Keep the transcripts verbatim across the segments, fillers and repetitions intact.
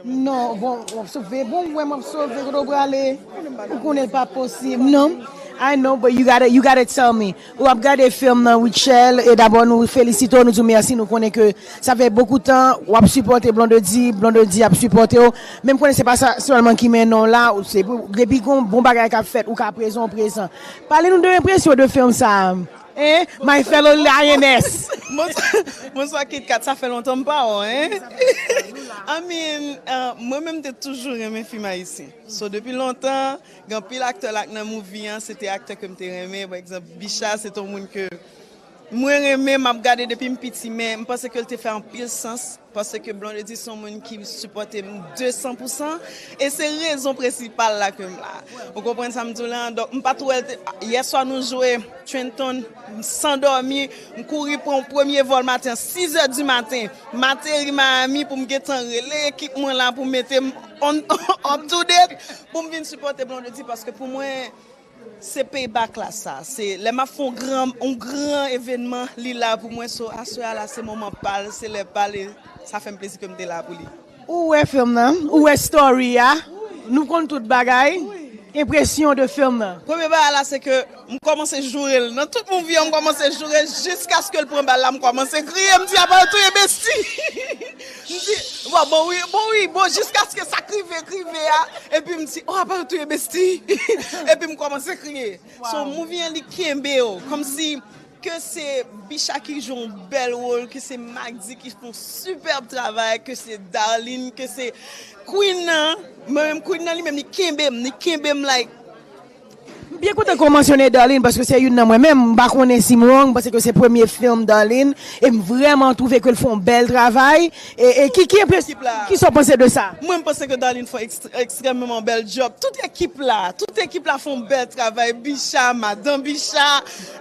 Non, bon, w ap sove, bon, w wè m ap sove, kote w prale? Ou konnen l pa posib, non? I know, but you gotta, you gotta tell me. W ap gade fim nan, Rutshelle, e dabò nou felisite w, nou di w mèsi, nou konnen ke sa fè bokou tan w ap sipòte Blondedy, Blondedy ap sipòte w. Men m konnen se pa sa sèlman ki mennen w la, se pou, depi gon bon bagay k ap fèt, ou ka prezan, ou prezan. Pale nou de enpresyon de fim sa a. Hein? My fellow lioness. Bonswa, bonswa Kit Kat, sa fè lontan m pa wè w, hein? I mean, uh, mwen menm m te toujou renmen fim ayisyen. So, depi lontan, gen anpil aktè la k nan movie an, se te aktè ke m te renmen. Pa egzanp, Bicha, se te yon moun ke mwen renmen, m ap gade depi m piti, men m panse ke l te fè anpil sans. Paske Blondedy se yon moun ki sipòte m de san pou san, e se rezon prensipal la ke m la. Ou konprann sa m di w la? Donk, m pa t wè l te, yè swa nou jwe Trenton, m san dòmi, m kouri pran yon premye vòl maten an, sis è di maten, m ateri Miami pou m gentan rele ekip mwen la pou mete m on, up to date, pou m vin sipòte Blondedy, paske pou mwen, se payback la sa. Se lè m ap fè yon gran, yon gran evènman, li la pou mwen. So, aswè a la, se moman pa l, se lè pa l, e sa fè m plezi ke m te la pou li. Ou wè fim nan, ou wè story a, nou konn tout bagay. Enpresyon de fim nan. Premye bagay la, se ke m kòmanse joure l. Nan tout movie an, m kòmanse joure l jiskaske l pran bal la, m kòmanse kriye, m di, "Apa yo touye Bestie?" M di, "Bon, bon, wi, bon, wi, bon, jiskaske sa k rive, k rive a." Epi m di, "Oh, apa yo touye Bestie?" Epi m kòmanse kriye. So, movie an, li kenbe w. Kòmsi, ke se Bicha ki jwe yon bèl wòl, ke se Magdi ki fè yon superbe travay, ke se Darline, ke se Queen nan. Mwen menm, Queen nan, li menm, li kenbe m, li kenbe m, like, M byen kontan ke w mansyone Darline, paske se youn nan mwen menm, m pa konnen si m wrong, m panse ke se premye fim Darline, e m vrèman twouve ke l fè yon bèl travay. E, e ki, ki enpresyon, ki sa w panse de sa? Mwen, m panse ke Darline fè ekst-, ekstrèmman bèl job. Tout ekip la, tout ekip la fè yon bèl travay. Bicha, madan Bicha.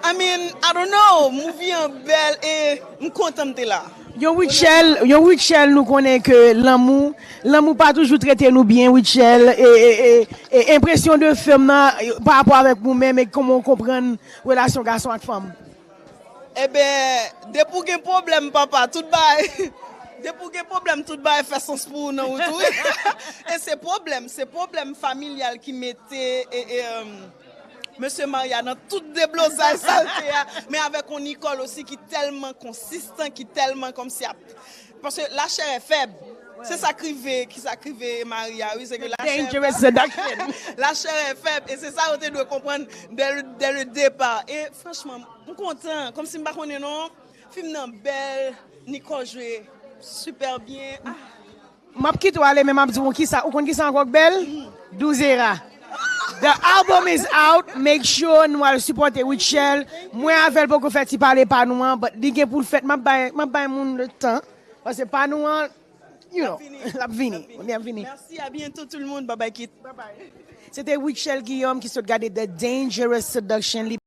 I mean, I don't know, movie an bèl e m kontan m te la. Yon Rutshelle, yon Rutshelle, nou konnen ke lanmou, lanmou pa toujou trete nou byen, Rutshelle, e, e, e, e enpresyon de fim nan, e, pa rapò avèk ou menm, e kòman w konprann relasyon gason ak fanm? Eben, depi w gen pwoblèm, papa, tout bagay, depi w gen pwoblèm, tout bagay fè sans pou ou nan wout ou. E se pwoblèm, se pwoblèm familyal ki mete, e, e, um, Mesye Maria nan tout deblozay sa l te a, men avèk yon Nicole osi ki tèlman konsistan, ki tèlman kòmsi ap, paske la chair est faible. Se sa k rive, ki sa k rive Maria, wi, se ke la chair est faible. La chair est faible, e se sa yo te dwe konprann dès le, dès le départ. E franchman, m kontan, kòmsi m pa konnen non, fim nan bèl, Nicole jwe super byen. Ah. M ap kite w ale, men m ap di w kisa, ou konn kisa ankò k bèl? Douzera. The album is out. Make sure nou al sipòte Rutshelle. Mwen avè l poko fè ti pale pa nou an, but li gen pou l fèt. M ap bay, m ap bay moun le tan. Paske pa nou an, you know, l ap vini. L ap vini. Mèsi, à bientôt tout le monde. Bye bye, Kit. Se te Rutshelle Guillaume ki sot gade The Dangerous Seduction. Li